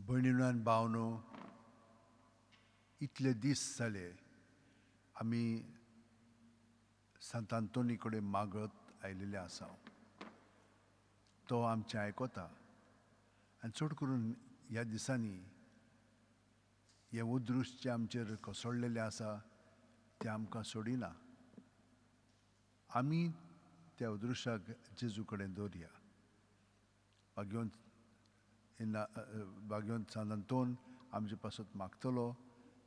भयणीनो आनी भावनो, इतले दीस जाले आमी सांत आंतोनी कडेन मागत आयिल्ले आसा. तो आमचें आयकता आनी चड करून ह्या दिसांनी हें उदृश्ट जें आमचेर कोसळलेलें आसा तें आमकां सोडिना. आमी त्या उदृश्याक जेजू कडेन दवरया. भाग्यवंत भाग्यवंत सांत आंतोन आमचे पासत मागतलो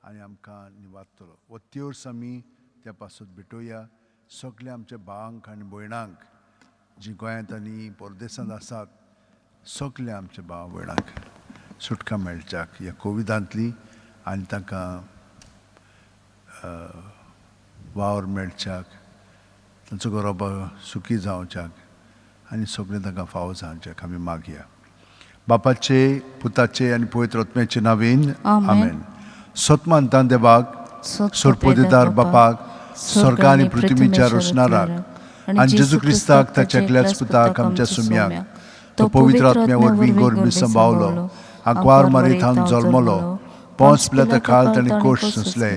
आनी आमकां निवारतलो. हो तेर्स आमी त्या पासत भेटोवया. सगल्या आमच्या भावांक आनी भयणांक जी गोंयांत आनी परदेसांत आसात, सगल्या आमच्या भाव भयणांक सुटका मेळच्याक ह्या कोविडांतली आनी तांकां वावर मेळच्याक, तांचो घरोबो सुखी जावच्याक आनी सगळें तांकां फावो जावच्याक आमी मागया. बापाचे, पुताचे आनी पवित्र आत्म्याचे नांवान आमेन. सतमानतान देवाक, सोरपोदेदार बापाक, स्वर्ग आनी पृथ्वीच्या रोशनाराक आनी जेजू क्रिस्ताक ताच्या एकल्याच पुताक आमच्या सुम्याक, तो पवित्र आत्म्या वरवीं गोरमी संभावलो, आंकवार मारी थावन जल्मलो, पोंस पिलाता खाल ताणें कोश सोंसले,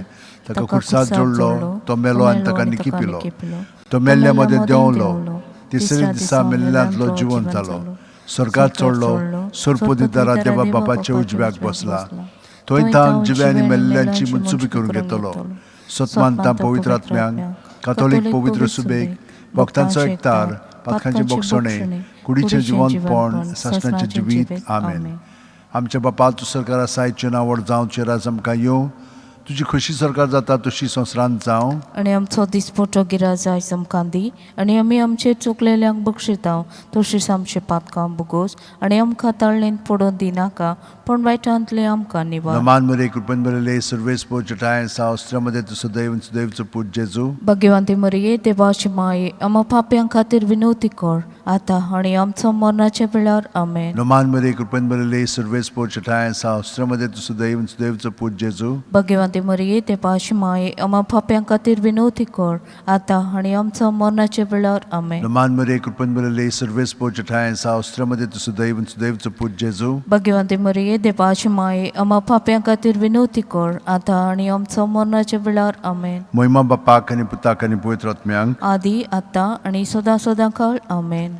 ताका खुर्साद जोडलो, तो मेलो आनी ताका निकी पिलो, तो मेल्ल्या मदें देंवलो, तिसरे दिसा मेल्ल्यांतलो जिवन जालो, स्वर्गात चडलो, सोरपोदिदारा देवा बापाच्या उजव्याक बसला, थंय थावन जिव्या आनी मेल्ल्यांची मनसुबी करून घेतलो. सतमानता पवित्र आत्म्यांक, कातोलीक पवित्र सुबेक, भक्तांचो एकतार, पातकांचे बोगसणे, कुडीचें जिवनपण, सासणाचें जिवीत. आमेन. आमच्या बापा, तूं सरकार आसा, तुजें नांव व्हड जावं, तुजें राज आमकां येवं, तुजी खोशी सरकार जाता तशी संवसारांत जावं. आनी आमचो दिसपटो गिराज आयज आमकां दी आनी आमी आमचे चुकलेल्यांक बक्षितांव तशीच आमचे पातकां बुगोस आनी आमकां ताळणेंत पडोवन दिनाका, पूण वायटांतले आमकां निवार. नमान मरे, कृपेन भरिल्ले, सर्वेस्पर तुज्या ठांय आसा, स्त्रियां मदें तूं सुदैव, सुदैवचो पूत जेजू. भाग्यवंती मरिये, देवाची माये, आमा पापयां खातीर विनवती कर आतां आनी आमचो मरणाच्या वेळार. आमेन. नमान मरे, कृपेन भरिल्ले, सर्वेस्पर तुज्या ठांय आसा, स्त्रियां मदें तूं सुदैव, सुदैवचो पूत जेजू. भाग्यवंती मरिये, देवाची माये, आमा पापयां खातीर विनवती कर आतां आनी आमचो मरणाच्या वेळार. आमेन. नमान मरे, कृपेन भरिल्ले, सर्वेस्पर तुज्या ठांय आसा, स्त्रियां मदें तूं सुदैव, सुदैवचो पूत जेजू. भाग्यवंती मरिये, देवाची माये, आमा पापयां खातीर विनवती कर आतां आनी आमचो मरणाच्या वेळार. आमेन. महिमा बापाक आनी पुताक आनी पवित्र आत्म्यांक, आदी आतां आनी सदां सदां काळ. आमेन.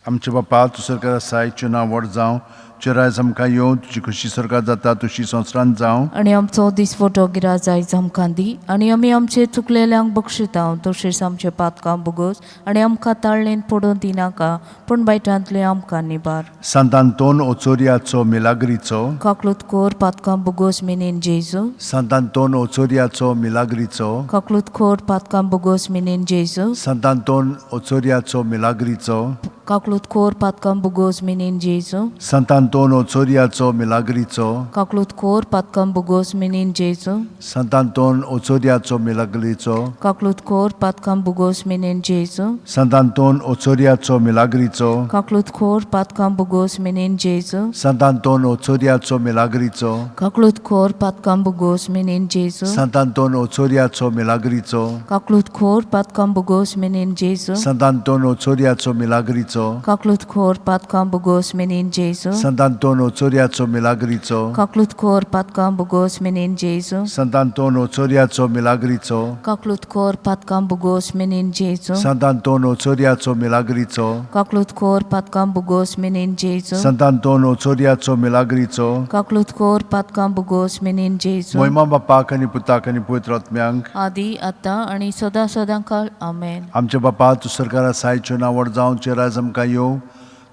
आमच्या बापा, तूं सरकार आसाय, तुजें नांव व्हड जावं, तुजें राज आमकां येवं, तुजी खोशी सरकार जाता तशी संवसारांत जावं. आनी आमचो दिसवटो गिराज आयज आमकां दी आनी आमी आमचे चुकलेल्यांक बक्षितांव तशेंच आमचे पातकां बुगोस आनी आमकां ताळणेंत पडोवन दिनाका, पूण वायटांतले आमकां निबार. सांत आंतोन ओचोरियाचो मिलाग्रीचो, काकलूत कोर पातकां बुगोस मिनीन जेजू. सांत आंतोन ओचोरियाचो मिलाग्रीचो, काकलूत कोर पातकां बुगोस मिनीन जेजू. सांत आंतोन ओचोरियाचो मिलाग्रीचो, काकलूत कोर पातकां बुगोस मिनीन जेजू. सांत आंतोन ओचोरियाचो मिलाग्रीचो, काकलूत कोर पातकां बुगोस मिनीन जेजू. सांत आंतोन ओचोरियाचो मिलाग्रीचो, काकलूत कोर पातकां बुगोस मिनीन जेजू. सांत आंतोन ओचोरियाचो मिलाग्रीचो, काकलूत कोर पातकां बुगोस मिनीन जेजू. सांत आंतोन ओचोरियाचो मिलाग्रीचो, काकलूत कोर पातकां बुगोस मिनीन जेजू. सांत आंतोन ओचोरियाचो मिलाग्रीचो, काकलूत कोर पातकां बुगोस मिनीन जेजू. सांत आंतोन ओचोरियाचो मिलाग्रीचो, काकलूत कोर पातकां बुगोस मिनीन जेजू. सांत आंतोन ओचोरियाचो मिलाग्रीचो, काकलूत कोर पातकां बुगोस मिनीन जेजू. सांत आंतोन ओचोरियाचो मिलाग्रीचो, काकलूत कोर पातकां बुगोस मिनीन जेजू. सांत आंतोन ओचोरियाचो मिलाग्रीचो, काकलूत कोर पातकां बुगोस मिनीन जेजू. सांत आंतोन ओचोरियाचो मिलाग्रीचो, काकलूत कोर पातकां बुगोस मिनीन जेजू. महिमा बापाक आनी पुताक आनी पवित्र आत्म्यांक, आदी आतां आनी सदां सदां काळ. आमेन. आमच्या बापा, तूं सरकार आसाय, तुजें नांव व्हड जावं, तुजें राज आमकां येवं,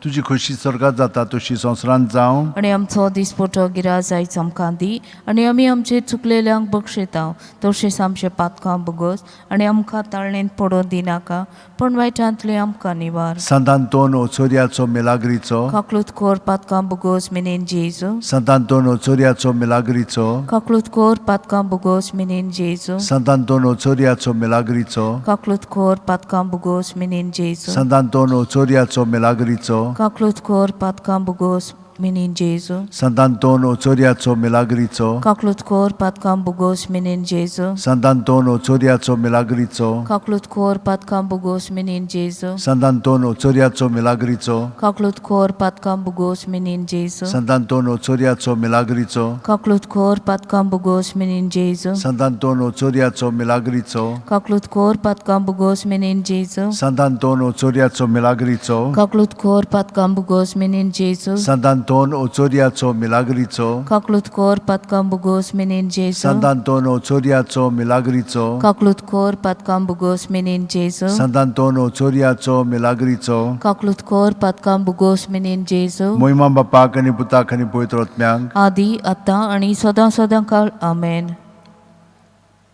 तुजी खोशी स्वर्गात जाता तशी संवसारांत जावं. आनी आमचो दिसपटो गिराज आयज आमकां दी आनी आमी आमचे चुकलेल्यांक बक्षितांव तशेंच आमचे पातकां बुगोस आनी आमकां ताळणेंत पडोवन दिनाका, पूण वायटांतले आमकां निवार. सांत आंतोन ओचोरियाचो मिलाग्रीचो, काकलूत कोर पातकां बुगोस मिनीन जेजू. सांत आंतोन ओचोरियाचो मिलाग्रीचो, काकलूत कोर पातकां बुगोस मिनीन जेजू. सांत आंतोन ओचोरियाचो मिलाग्रीचो, काकलूत कोर पातकां बुगोस मिनीन जेजू. सांत आंतोन ओचोरियाचो मिलाग्रीचो, काकलूत कोर पातकां बुगोस मिनीन जेजू. सांतांतोन ओचोरियाचो मिलाग्रीचो. काकलूत कोर पातकां बुगोस मिनीन जेजू. सांतांतोन ओचोरियाचो मिलाग्रीचो. काकलूत कोर पातकां बुगोस मिनीन जेजू. सांतांतोन ओचोरियाचो मिलाग्रीचो. काकलूत कोर पातकां बुगोस मिनीन जेजू. सांतांतोन ओचोरियाचो मिलाग्रीचो. काकलूत कोर पातकां बुगोस मिनीन जेजू. सांतांतोन ओचोरियाचो मिलाग्रीचो. काकलूत कोर पातकां बुगोस मिनीन जेजू. सांतांतोन ओचोरियाचो मिलाग्रीचो. काकलूत कोर पातकां बुगोस मिनीन जेजू. सांतांतोन ओचोरियाचो मिलाग्रीचो. काकलूत कोर पातकां बुगोस मिनीन जेजू. सांतांतोन ओचोरियाचो मिलाग्रीचो. काकलूत कोर पातकां बुगोस मिनीन जेजू. सांतांतोन ओचोरियाचो मिलाग्रीचो. काकलूत कोर पातकां बुगोस मिनीन जेजू. मोहिमा बापाक आनी पुताक आनी पवित्र आत्म्यांक. आदी आतां आनी सदां सदां काळ. आमेन.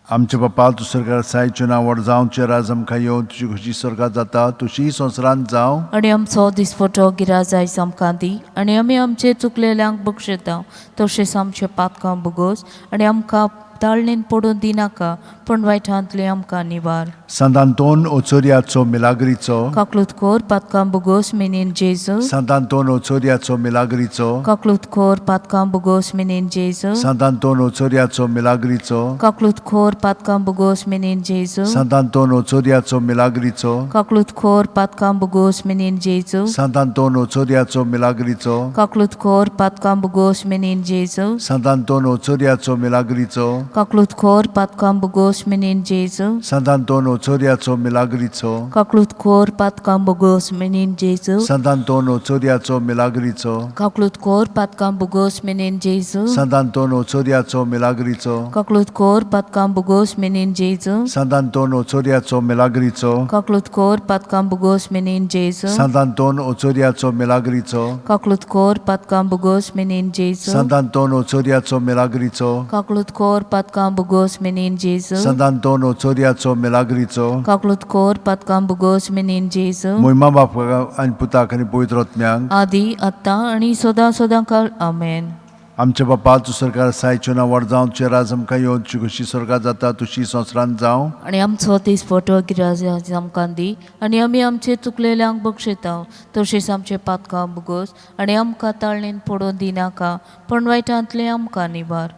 आमचे बापा तूं स्वर्गार आसाय, नांव व्हड जावं, तुजें राज आमकां येवं, तुजी खुशी स्वर्गात जाता तशी संवसारांत जावं. आनी आमचो दिसपटो गिराज आयज आमकां दी आनी आमी आमचे चुकलेल्यांक बक्षयता तशेंच आमचे पातकां बुगोस आनी आमकां ताळणेन पडून दिनाका पूण वायटांतले आमकां निवार. सांतांतोन ओचोरियाचो मिलाग्रीचो. काकलूत कोर पातकां बुगोस मिनीन जेजू. सांतांतोन ओचोरियाचो मिलाग्रीचो. काकलूत कोर पातकां बुगोस मिनीन जेजू. सांतांतोन ओचोरियाचो मिलाग्रीचो. काकलूत कोर पातकां बुगोस मिनीन जेजू. सांतांतोन ओचोरियाचो मिलाग्रीचो. काकलूत कोर पातकां बुगोस मिनीन जेजू. सांतांतोन ओचोरियाचो मिलाग्रीचो. काकलूत कोर पातकां बुगोस मिनीन जेजू. सांतांतोन ओचोरियाचो मिलाग्रीचो. काकलूत कोर पातकां बुगोस मिनीन जेजू. सांतांतोन ओचोरियाचो मिलाग्रीचो. काकलूत कोर पातकां बुगोस मिनीन जेजू. सांतांतोन ओचोरियाचो मिलाग्रीचो. काकलूत कोर पातकां बुगोस मिनीन जेजू. सांतांतोन ओचोरियाचो मिलाग्रीचो. काकलूत कोर पातकां बुगोस मिनीन जेजू. सांतांतोन ओचोरियाचो मिलाग्रीचो. काकलूत कोर पातकां बुगोस मिनीन जेजू. सांतांतोन ओचोरियाचो मिलाग्रीचो. काकलूत कोर पातकां बुगोस मिनीन जेजू. सांतांतोन ओचोरियाचो मिलाग्रीचो. काकलूत कोर पातकां बुगोस मिनीन जेजू. सांतांतोन ओचोरियाचो मिलाग्रीचो. काकलूत कोर पातकां बुगोस मिनीन जेजू. मोहिमा बापाक आनी पुताक आनी पवित्र आत्म्यांक. आदी आतां आनी सदां सदां काळ. आमेन. आमचे बापा तूं स्वर्गार आसाय, नांव व्हड जावं, तुजें राज आमकां येवं, तुजी खुशी स्वर्गात जाता तशी संवसारांत जावं. आनी आमचो दिसपटो गिराज आमकां दी आनी आमी आमचे चुकलेल्यांक बक्षयता तशेंच आमचे पातकां बुगोस आनी आमकां ताळणेन पडून दिनाका पूण वायटांतले आमकां निवार.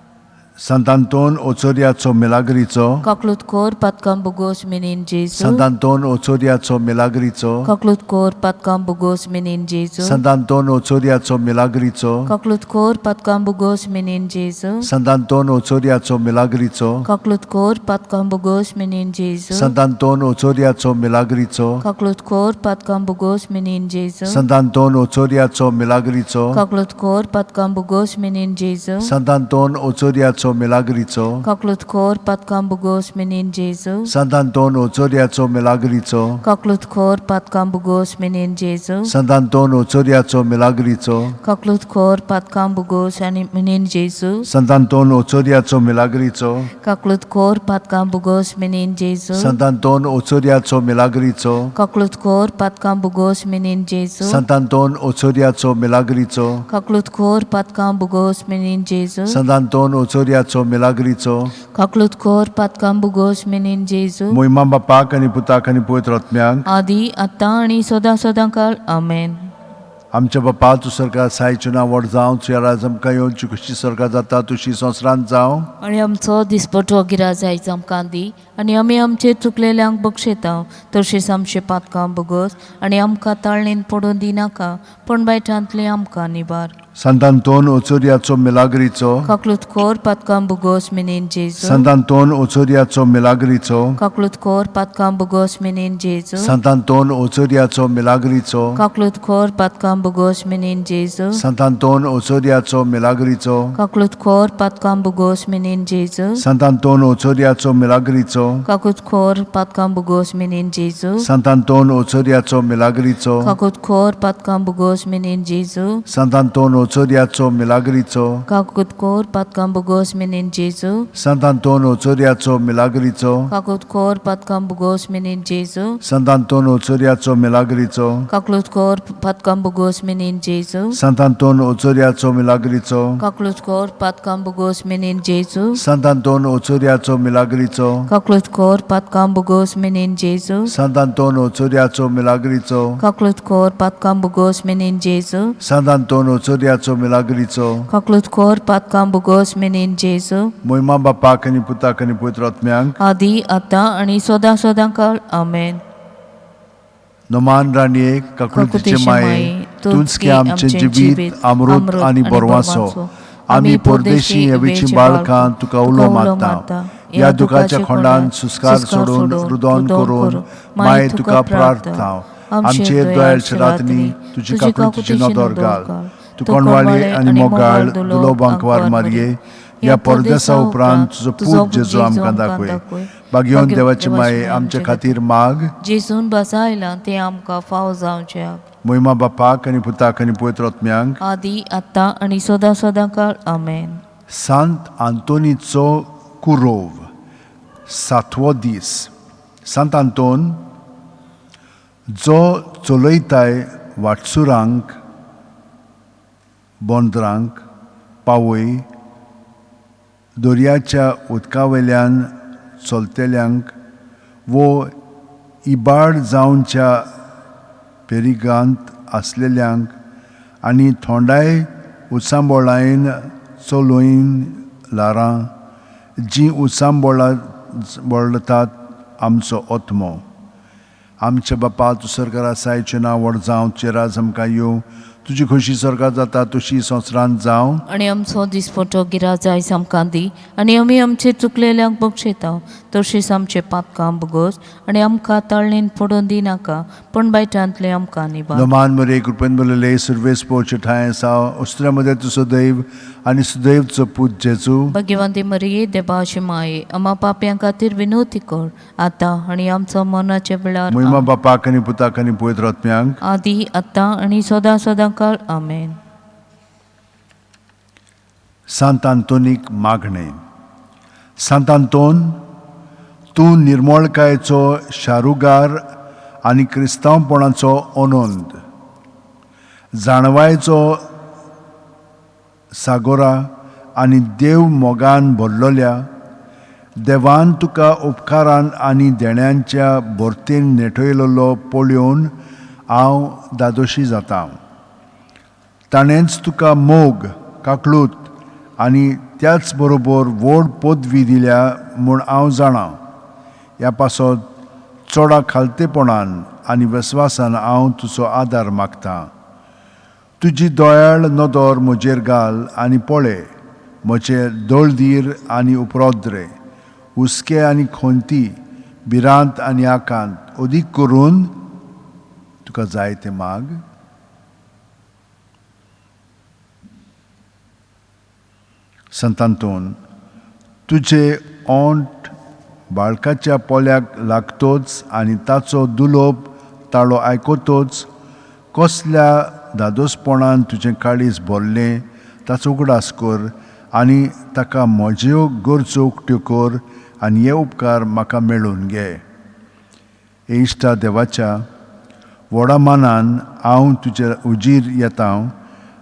सांतांतोन ओचोरियाचो मिलाग्रीचो. काकलूत कोर पातकां बुगोस मिनीन जेजू. सांतांतोन ओचोरियाचो मिलाग्रीचो. काकलूत कोर पातकां बुगोस मिनीन जेजू. सांतांतोन ओचोरियाचो मिलाग्रीचो. काकलूत कोर पातकां बुगोस मिनीन जेजू. सांतांतोन ओचोरियाचो मिलाग्रीचो. काकलूत कोर पातकां बुगोस मिनीन जेजू. सांतांतोन ओचोरियाचो मिलाग्रीचो. काकलूत कोर पातकां बुगोस मिनीन जेजू. सांतांतोन ओचोरियाचो मिलाग्रीचो. काकलूत कोर पातकां बुगोस मिनीन जेजू. सांतांतोन ओचोरियाचो मिलाग्रीचो. काकलूत कोर पातकां बुगोस मिनीन जेजू. सांतांतोन ओचोरियाचो मिलाग्रीचो. काकलूत कोर पातकां बुगोस मिनीन जेजू. सांतांतोन ओचोरियाचो मिलाग्रीचो. काकलूत कोर पातकां बुगोस आनी मिनीन जेजू. सांतांतोन ओचोरियाचो मिलाग्रीचो. काकलूत कोर पातकां बुगोस मिनीन जेजू. सांतांतोन ओचोरियाचो मिलाग्रीचो. काकलूत कोर पातकां बुगोस मिनीन जेजू. सांतांतोन ओचोरियाचो मिलाग्रीचो. काकलूत कोर पातकां बुगोस मिनीन जेजू. सांतांतोन ओचोरियाचो मिलाग्रीचो. काकलूत कोर पातकां बुगोस मिनीन जेजू. मोहिमा बापाक आनी पुताक आनी पवित्र आत्म्यांक. आदी आतां आनी सदां सदां काळ. आमेन. आमच्या बापा तूं स्वर्गार आसाय, नांव व्हड जावं, तुज्या राज आमकां येवं, तुजी खुशी स्वर्गात जाता तशी संवसारांत जावं. आनी आमचो दिसपटो गिराज आयज आमकां दी आनी आमी आमचे चुकलेल्यांक बक्षयता तशेंच आमचे पातकां बुगोस आनी आमकां ताळणेन पडून दिनाका पूण वायटांतले आमकां निवार. सांतांतोन ओचोरियाचो मिलाग्रीचो. काकलूत कोर पातकां बुगोस मिनीन जेजू. सांतांतोन ओचोरियाचो मिलाग्रीचो. काकलूत कोर पातकां बुगोस मिनीन जेजू. सांतांतोन ओचोरियाचो मिलाग्रीचो. काकलूत कोर पातकां बुगोस मिनीन जेजू. सांतांतोन ओचोरियाचो मिलाग्रीचो. काकलूत कोर पातकां बुगोस मिनीन जेजू. सांतांतोन ओचोरियाचो मिलाग्रीचो. काकूत कोर पातकां बुगोस मिनीन जेजू. सांतांतोन ओचोरियाचो मिलाग्रीचो. काकूत कोर पातकां बुगोस मिनीन जेजू. सांतांतोन ओचोरियाचो मिलाग्रीचो. काकूत कोर पातकां बुगोस मिनीन जेजू. सांतांतोन ओचोरियाचो मिलाग्रीचो. काकूत कोर पातकां बुगोस मिनीन जेजू. सांतांतोन ओचोरियाचो मिलाग्रीचो. काकलूत कोर पातकां बुगोस मिनीन जेजू. सांतांतोन ओचोरियाचो मिलाग्रीचो. काकलूत कोर पातकां बुगोस मिनीन जेजू. सांतांतोन ओचोरियाचो मिलाग्रीचो. काकलूत कोर पातकां बुगोस मिनीन जेजू. सांतांतोन ओचोरियाचो मिलाग्रीचो. काकलूत कोर पातकां बुगोस मिनीन जेजू. सांतांतोन ओचोरियाचो मरियाचो मिलाग्रीचो काकलूत कोर पातकां बुगोस मिनीन जेजू मोहिमा बापाक आनी पुताक आनी पवित्र आत्म्यांक आदी आतां आनी सदां सदां काळ आमेन. नमान राणये काकळुतीचे माये तूंच की आमचें जिवीत अमृत आनी बरवासो आमी परदेशी हेवेची बाळकां तुका उलो मारता ह्या दुखाच्या खोंडान सुस्कार सोडून रुदोन करून माये तुका प्रार्थना आमचेर दयाळच्या रातनी तुजी काकळुतीची नदर घाल तूं कोणवाळे आनी मोगाळ दुलो बांकवार मारये ह्या परदेसा उपरांत तुजो पूत जेजू आमकां दाखय भाग्यवंत देवाची माये आमचे खातीर माग जेजून बसायला तें आमकां फाव जावच्याक. मोहिमा बापाक आनी पुताक आनी पवित्र आत्म्यांक आदी आतां आनी सदां सदां काळ आमेन. सांत आंतोनीचो कुरोव सातवो दीस. सांत आंतोन जो चलयताय वाटसुरांक बोंदरांक पावय दर्याच्या उदका वयल्यान चलतल्यांक वो इबाड जावच्या पेरिगांत आसलेल्यांक आनी थोंडाय उचांबोळायन चलोयन ल्हारां जीं उचांबोळा बोळतात आमचो आत्मो. आमच्या बापा तूं सरकार आसायचें नांव व्हड जावं तुजें राज आमकां येवं तुजी खोशी सरकार जाता तशी संवसारांत जावं. आनी आमचो दिसपटो गिराज आयज आमकां दी आनी आमी आमचे चुकलेल्यांक बक्षयता तशीच आमचे पातकां बगोस आनी आमकां ताळणेन पडून दिनाका पूण बायटांतले आमकां निभार. नमान मरे कृपेन बरलेले सुर्वेस पोवचे ठांय आसा उस्त्र्या मदें तूं सदैव आनी सुदैवचो पूत जेजू. भगवंती मरिये देवाची माये आमा पापयां खातीर विनोती कर आतां आनी आमचो मनाच्या वेळार. मोहिमा बापाक आनी पुताक आनी पवित्र आत्म्यांक आदी आतां आनी सदां सदां काळ आमेन. सांत आंतोनीक मागणें. सांत आंतोन तूं निर्मळकायेचो शारुगार आनी क्रिस्तांवपणाचो अनंद जाणवायेचो सागोरा आनी देव मोगान भरलोल्या देवान तुका उपकारान आनी देण्यांच्या भरतेन नेटयलेलो पळोवन हांव दादोशी जाता. ताणेंच तुका मोग काकळूत आनी त्याच बरोबर व्हड पदवी दिल्या म्हूण हांव जाणा. ह्या पासत चोडा खालतेपणान आनी विस्वासान हांव तुजो आदार मागता. तुजी दयाळ नदर म्हजेर घाल आनी पळय म्हजे दळदीर आनी उपरोद्रे हुस्के आनी खंती भिरांत आनी आकांत अदीक करून तुका जाय तें माग. संत आंतोन तुजे ओंठ बाळकाच्या पोल्याक लागतोच आनी ताचो दुलोप ताळो आयकतोच कसल्या धादोसपणान तुजें काळीज भरलें ताचो उगडास कर आनी ताका म्हज्यो गरजो उक्त्यो कर आनी हे उपकार म्हाका मेळून घे. हे इश्टा देवाच्या व्हडा मानान हांव तुजे उजीर येता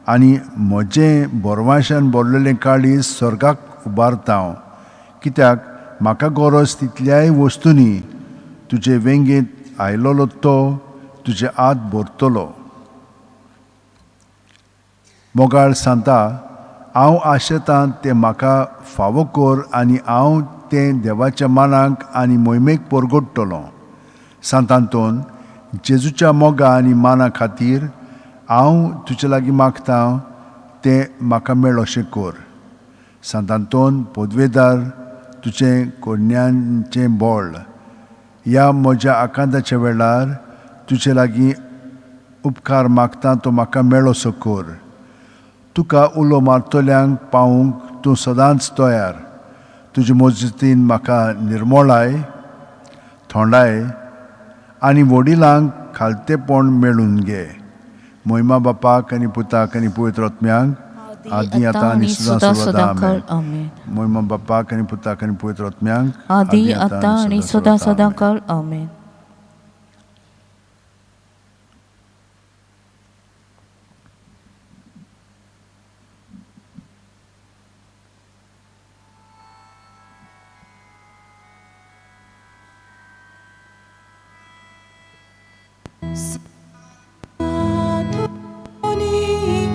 आनी म्हजें बोरवाशान भरलेलें काळीज स्वर्गाक उबारता कित्याक म्हाका गरज तितल्याय वस्तूंनी तुजे वेंगेंत आयलोलो तो तुजे हात भरतलो. मोगाळ सांता हांव आशेतां तें म्हाका फावो कर आनी हांव तें देवाच्या मानाक आनी मोहिमेक परगडटलो. सांत आंतोन जेजूच्या मोगा आनी माना खातीर हांव तुजे लागीं मागता तें म्हाका मेळोशें कर. सांत आंतोन पदवेदार तुजें कोन्यांचें बळ ह्या म्हज्या आकांताच्या वेळार तुजे लागीं उपकार मागता तो म्हाका मेळोसो कर. तुका उलो मारतल्यांक पावूंक तूं सदांच तयार. तुजे मजतीन म्हाका निर्मोळाय थोंडाय आनी वडिलांक खालतेपण मेळून घे. मोहिमा बापाक आनी पुताक आनी पवित्र आत्म्यांक आदी आतां आनी सदां सदां आमेन. मोहिमा बापाक आनी पुताक आनी पवित्र आत्म्यांक आदी आतां आनी सदां सदां काळ आमेन. Tony,